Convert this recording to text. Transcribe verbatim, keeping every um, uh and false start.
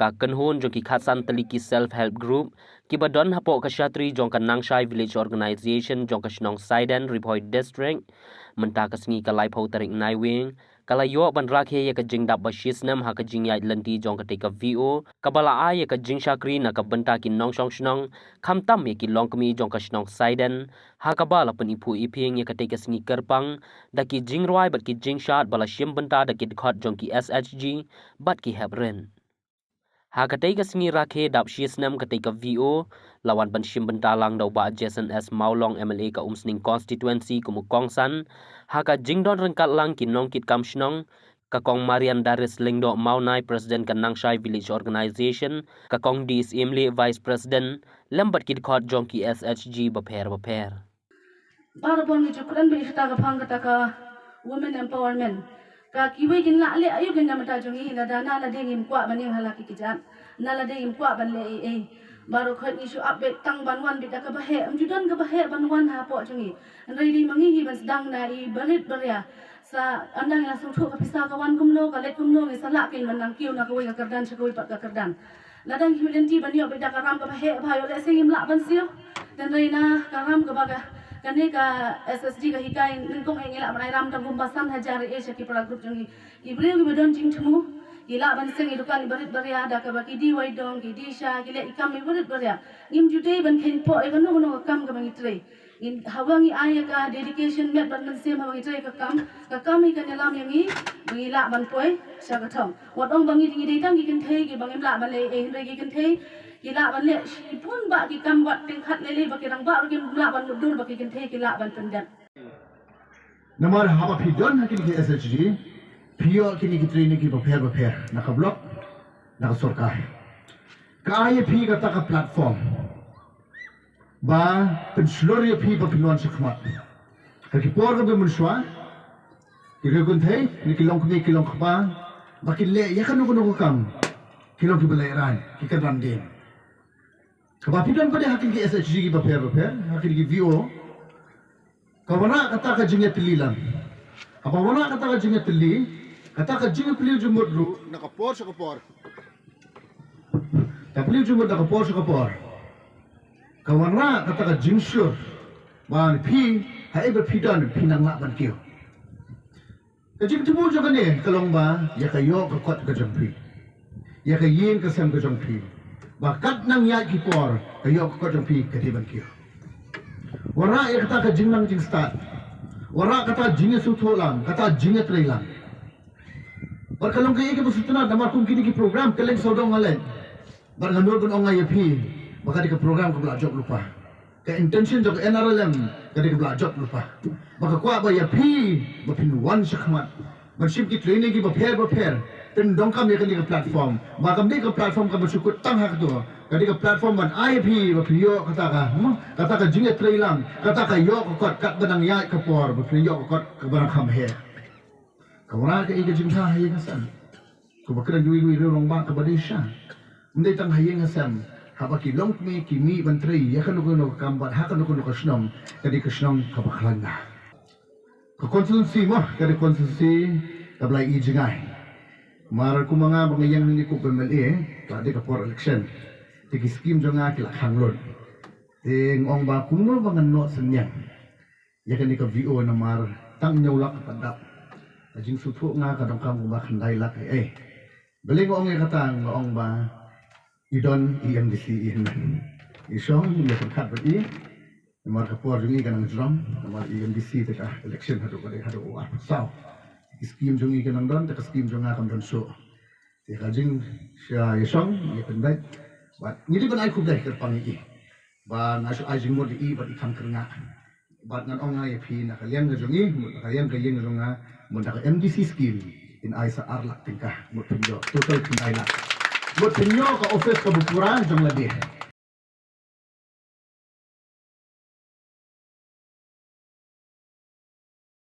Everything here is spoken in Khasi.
Ka kynhun jong ki khatsan tylli ki self help group kiba don hapoh ka shatri jong ka Nangshai Village Organization jong ka shnong Saiden, Ri Bhoi District, mynta ka sngi ka laiphew tarik Naiwieng, ka la ïoh ban rakhe ïa ka jingdap ba shi snem ha ka jingïaid lynti jong katei ka V O, kaba la ai ïa ka jingshakri na ka bynta ki nongshong shnong, khamtam ïa ki longkmie jong ka shnong Saiden, ha kaba la pyniphuh iphieng ïa katei ka sngi kyrpang da ki jingrwai bad ki jingshad ba la shim bynta da ki dkhot jong ki S H G bad ki hep rit. Ha katei ka sngi rakhe dap shi snem katei ka V O, la wan ban shim bynta lang da u Bah Jason S Mawlong, M L A ka Umsning Constituency, kum u kongsan ha ka jingdon ryngkat lang ki nongkitkam shnong, ka Kong Marian Daris Lyngdoh Mawnai, President ka Nangshai Village Organization, ka Kong D S Imli, Vice President, lem bad ki dkhot jong ki S H G bapher bapher. Baroh pon ngi ju kren beit ïa kata ka phang kata ka women empowerment. Ka kiwei kin lah leh aïu kin da mynta jong ngi, lada na lade ngim kwah ban ïeng ha la ki kjat, na lade ngim kwah ban leh ei ei. Baroh khoit ngi shu ap beit tang ban wan beit da kaba heh, ym ju don kaba heh ban wan hapoh jong ngi. Hynrei dei ma ngi hi ban sdang na i barit baria. Sa ynda ngi la sngewthuh ka pisa ka wan kumno, ka leit kumno, ngi sa lah kein ban nang kiew na kawei ka kyrdan sha kawei pat ka kyrdan. Lada ngi heh lynti ban ïoh beit da ka ram kaba heh bha, ïoh lehse ngim lah ban siew. Hynrei na ka ram kaba ka, kane ka S H G ka hikai, nyngkong eh ngi lah ban ai ram tang kumba san hajar eh sha ki para group jong ngi. Ki briew kiba don jingthmu ki lah ban seng ïa dukan barit baria da kaba ki die wai dong, ki die sha, ki leh i kam barit baria. Ngim ju dei ban kheiñ poh ïa kano kano ka kam kaba ngi trei. Ngin, haba ngi ai ïa ka dedication met bad mynsiem haba ngi trei ka kam, ka kam hi kan ïalam ïa ngi ba ngi lah ban poi sha ka thong. Wat ong ba ngi, ngi dei tang ki kynthei kiba ngim lah ban leh ei ei, hynrei ki kynthei ki lah ban leh shibun bah ki kam, wat teng khat lei lei ba ki rangbah ruh kim lah ban mutdur ba ki kynthei ki lah ban pyndep. Namar haba phi don ha kine ki S H G, phi ïoh kine ki training kiba pher bapher na ka block, na ka sorkar. Ka ai ïa phi kata ka platform ba pynshlur ïa phi ba phin wan shakhmat. Ha ki por kaba mynshuwa, ki riew kynthei ne ki longkmie ki longkpa, ba kin leh ïa kano kano ka kam, ki long kiba lehraiñ, ki kyrdan dieng. Haba phi don pat ha kine ki S H G kiba pher bapher, ha kine ki V O, ka wanrah kata ka jingïatylli lang. Haba wanrah kata ka jingïatylli, kata ka jingïapylliew jingmut ruh na ka por sha ka por, ka pylliew jingmut na ka por sha ka por, ka wanrah kata ka jingshur ba phi, haei ba phi don, phi nang lah ban kiew. Ka jingthmu jong kane ka long ba ïa ka ïoh ka kot ka jong phi, ïa ka ïing ka sem ka jong phi, ba kat nang ïaid ki por ka ïoh ka kot jong phi ka dei ban kiew. Wanrah ïa kata ka jingnang jingstad, wanrah kata jingïasngewthuh lang, kata jingïatreilang. Bad ka long kaei kaba sngewtynnat namar kum kine ki program kylleng sawdong nga leit. Bad nga nud ban ong nga ïa phi ba ka dei ka program kaba la jop lypa. Ka intention jong ka N R L M ka dei kaba la jop lypa, ba ka kwah ba ïa phi ba phin wan shakhmat ban shim ki training kiba pher bapher, phin donkam ïa kane ka platform. Ba kam dei ka platform kaba shu kut tang ha kato, ka dei ka platform ban ai ïa phi ba phin ïoh kata ka, hmm, kata ka jingïatreilang, kata ka ïoh ka kot katba nang ïaid ka por, ba phin ïoh ka kot kaba nang kham heh. Ka wanrah kaei ka jingtha ha ïing ha sem. Kaba kren da iwei iwei rangbah kaba dei shisha. Ym dei tang ha ïing ha sem, haba ki longkmie ki mih ban trei ïa kano kano ka kam bad ha kano kano ka shnong, ka dei ka shnong kaba khlaiñ na. Ka constituency mo, ka dei constituency kaba la ïohi jngai. Mar kumba nga ba nga ïeng hangne kum u M L A, ka dei ka por election. Te ki skim jong nga ki la khang lut. Te nga ong ba kumno ba ngan noh synñiang ïa kane ka V O namar tang hynñiew lak ka dap. Ka jingsngewthuh nga ka donkam kumba khyndai lak ei ei. Balei nga ong ïa kata, nga ong ba i don i M D C i hynmen. I shong ïa pyrkhat bad i. Namar ka por jong i ka nang jrong, namar i M D C te ka election haduh ka dei haduh u arphew saw. Ki skim jong i ka nang don, te ka skim jong nga kam don shuh. Te ka jing sha ïa shong ïa pyndait. Bad ngi dei ban ai khublei kyrpang ïa i ba nga shu ai jingmut ïa i bad i kham kyrngah. Bad ngan ong nga ïa phi na ka liang ka jong i, mut na ka liang ka ïing ka jong nga, mut na ka M D C scheme in ai sa ar lak tyngka, mut phin ïoh total khyndai lak. Mut phin ïoh ka office kaba pura jong lade.